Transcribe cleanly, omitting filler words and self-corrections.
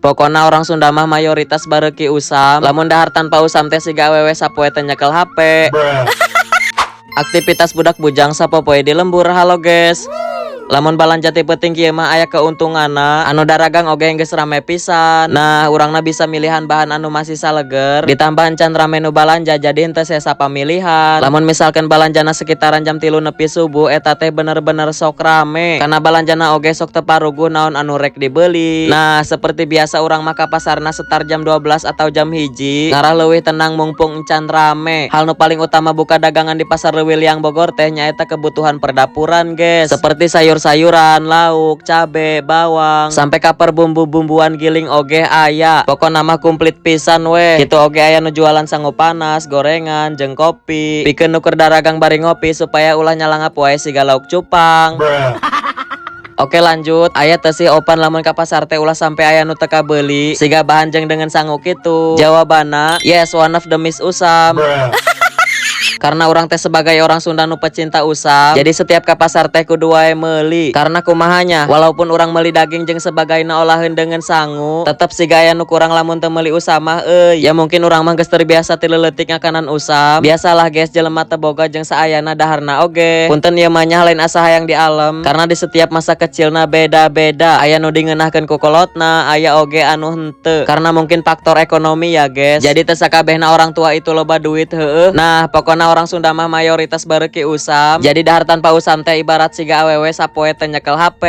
Pokona orang Sunda mah mayoritas bareuki usam. Lamun dahar tanpa usam teh siga awewe sapoe teu nyekel HP. Aktivitas budak bujang sapopoe di lembur. Halo, guys. Lamun balanja ti peuting kieu mah aya keuntunganna, anu daragang oge geus rame pisan. Nah, urangna bisa milihan bahan anu masih saleger, ditambah encan rame nu balanja, jadi henteu sesa pamilihan. Lamun misalkan balanjana sekitaran jam 3 nepi subuh, eta teh bener-bener sok rame. Karena balanjana oge sok teu paruguh naon anu rek dibeli. Nah, seperti biasa urang mah ka pasarna setar jam 12 atau jam 1, ngarah leuwih tenang mumpung encan rame. Hal nu paling utama buka dagangan di Pasar Leuwiliang Bogor teh nyaeta kebutuhan perdapuran, guys. Seperti sayur-sayuran, lauk, cabe, bawang, sampai ka bumbu-bumbuan giling oge aya. Pokona mah komplit pisan weh. Kitu oge aya nu jualan sangu panas, gorengan, jeung kopi. Pikeun nu keur daragang bari ngopi supaya ulah nyalangap wae siga lauk cupang. Oke, lanjut, aya teu sih opan lamun ka pasar teh ulah sampai aya nu teu kabeuli siga bahan jeung deungeun sangu kitu? Jawabanna yes, one of the miss usam. Karena urang teh sebagai orang Sunda nu pecinta usam, jadi setiap ke pasar teh kudu wae meuli. Karena kumaha nya, walaupun urang meuli daging jeung sebagainya olahan deungeun sangu, tetep siga aya nu kurang lamun teu meuli usam mah euy. Ya mungkin urang mah geus terbiasa ti leutik ngakanan usam. Biasalah, guys, jelema teu boga jeung saayana daharna oge. Punten ieu mah nya, lain asa hayang dialem, karena di setiap masa kecilna beda-beda. Aya nu dingeunahkeun ku kolotna, aya oge anu henteu. Karena mungkin faktor ekonomi ya, guys. Jadi teu sakabehna orang tua itu loba duit, heueuh. Nah, pokona orang Sunda mah mayoritas bareuki usam. Jadi dahar tanpa usam teh ibarat siga awewe sapoe teu nyekel HP.